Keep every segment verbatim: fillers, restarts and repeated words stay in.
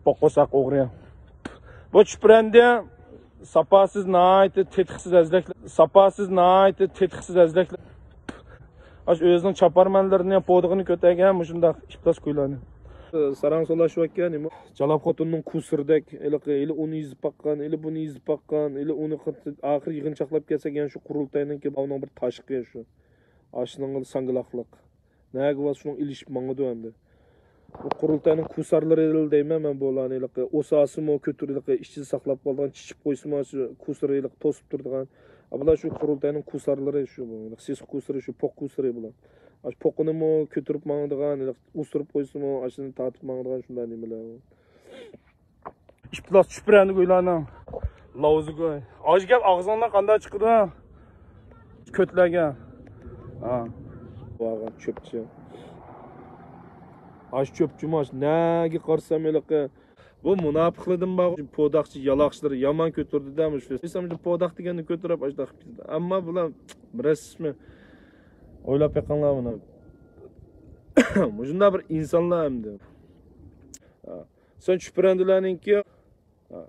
بوققۇساق ئوغرى. بۇ چۈپرەندە ساپاسىز ناھايىتى تېتىقسىز ئەزلەكلەر. ساپاسىز ناھايىتى تېتىقسىز ئەزلەكلەر. ئاش ئۆزىنىڭ چاپارمەنلىرىنى، پودىغىنى كۆتەرگەن مۇشۇنداق ئىپلاس كويلارنى. ساراڭ سولاشىۋاتكەن نېمە؟ جالاپ خوتۇننىڭ كۇسىرىدەك، ھېلىقى ھېلى ئۇنى يېزىپ باققان، ھېلى بۇنى يېزىپ باققان، ھېلى ئۇنى قىلىپ، ئاخىر يىغىنچاقلاپ كەلسەك، يەنە شۇ قۇرۇلتاينىڭكى ئاۋنىڭ بىر تاشقى شۇ. ئاشۇنىڭ ساڭگىلاقلىق. نەگە بارسا شۇنىڭ ئېلىشىپ ماڭىدۇ ئەمدى. بۇ قۇرۇلتاينىڭ كۇسارلىرى دەيمەن مەن بۇلارنى، ھېلىقى ئوساسىمۇ كۆتۈرىدىغان، ئىچىدە ساقلاپ قالىدىغان، چىچىپ قويسىمۇ شۇ كۇسىرى ھېلىقى توسۇپ تۇرىدىغان. بۇلار شۇ قۇرۇلتاينىڭ كۇسارلىرى شۇ، بۇ سېسىق كۇسىرى شۇ، پوق كۇسىرى بۇلار. ئاشۇ پوقىنىمۇ كۆتۈرۈپ ماڭىدىغان، ھېلىقى ئۇسسۇرۇپ قويسىمۇ ئاشۇنى تارتىپ ماڭىدىغان شۇنداق نېمىلەر. ئىپلاس چۈپرەندە گۇيلارنىڭ. لاۋزىگۇي. ئاجىگەپ ئاغزىڭدىن قانداق چىقىدۇ؟ كۆتلەرگە. ھا. بارغان چۆپچى. ئاش چۆپچىمۇ ئاش. نەگە قارىسام ھېلىقى. بۇ مۇناپىقلىرىدىن بار. پوداقچى، يالاقچىلىرى يامان كۆتۈردى-دە مۇشۇ. دېسەم، پوداق دېگەننى كۆتۈرۈپ، ئاشۇنداق. ئەمما بۇلار رەسمىي. ئويلاپ بېقىڭلار بۇنى. مۇشۇنداق بىر ئىنسانلار ئەمدى. ھا. سەن چۈپرەندىلەرنىڭكى، ھا.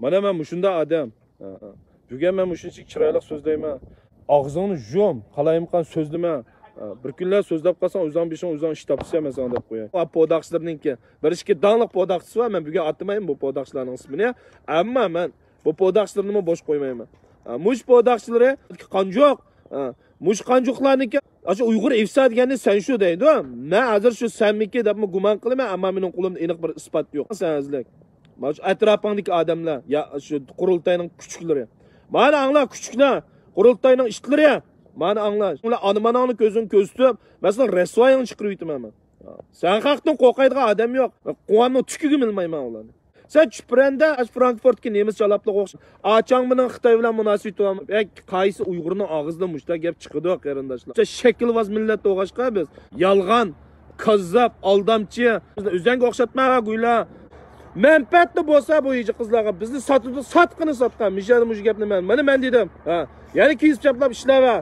مانا مەن مۇشۇنداق ئادەم. ھا، ھا. بۈگۈن مەن مۇشۇنچىلىك چىرايلىق سۆزلەيمەن. ئاغزىڭنى يۇم، قالايمىقان سۆزلىمە. ھا، بىر كۈنلەر سۆزلەپ قالساڭ، ئۆزۈڭ بېشىڭ ئۆزۈڭ ئىش تاپىسەن، مەن ساڭا دەپ قوياي. ھا، پوداقچىلىرىنىڭكى. بىر ئىككى داڭلىق پوداقچىسى بار، مەن بۈگۈن ئاتىمايمەن بۇ پوداقچىلارنىڭ ئىسمىنى. ئەمما مەن بۇ پوداقچىلىرىنىمۇ بوش قويمايمەن. ھا، مۇشۇ پوداقچىلىرى قانجۇق. ھا، مۇشۇ قانجۇقلارنىڭكى، ئاشۇ ئۇيغۇر ئېفسا دېگەننى سەن شۇ دەيدۇ. مەن ھازىر شۇ سەنمىكى دەپمۇ گۇمان قىلىمەن، ئەمما مېنىڭ قولۇمدا ئېنىق بىر ئىسپات يوق. سەن ئەزلەك. مانا شۇ ئەتراپىڭدىكى ئادەملەر، يا شۇ قۇرۇلتاينىڭ كۈچۈكلىرى. مانا ئاڭلا، كۈچۈكلەر، قۇرۇلتاينىڭ ئىتلىرى. مانا ئاڭلا. ئۇلار ئانا-ماناڭنى كۆزۈڭ كۆزىتىپ، مەن سېنىڭ رەسۋايىڭنى چىقىرىۋېتىمەن مەن. سەن خەقتىن قورقايدىغان ئادەم يوق. قۇۋاننىڭ تۈكىگە مىلمايمەن ئۇلارنى. سەن چۈپرەندە، ئاشۇ فرانكفورتتىكى نېمىس جالاپلىققا ئوخشاش. ئاچاڭ مېنىڭ خىتاي بىلەن مۇناسىۋىتى بارمۇ؟ ئەي، قايسى ئۇيغۇرنىڭ ئاغزىدىن مۇشۇنداق گەپ چىقىدۇ، قېرىنداشلار؟ بىز شەكىلۋاز مىللەت بولغاچقا بىز. يالغان، كاززاپ، ئالدامچى. بىزنى ئۆزەڭگە ئوخشاتما، گۇيلا. مەنپەئەتلىك بولسا بۇ يېجى قىزلارغا، بىزنى ساتىدۇ، ساتقىنى ساتقان. مىشەدە مۇشۇ گەپنى مەن، مانا مەن دېدىم. ھە. يەنە كېسىپ چاپلاپ ئىشلەۋە.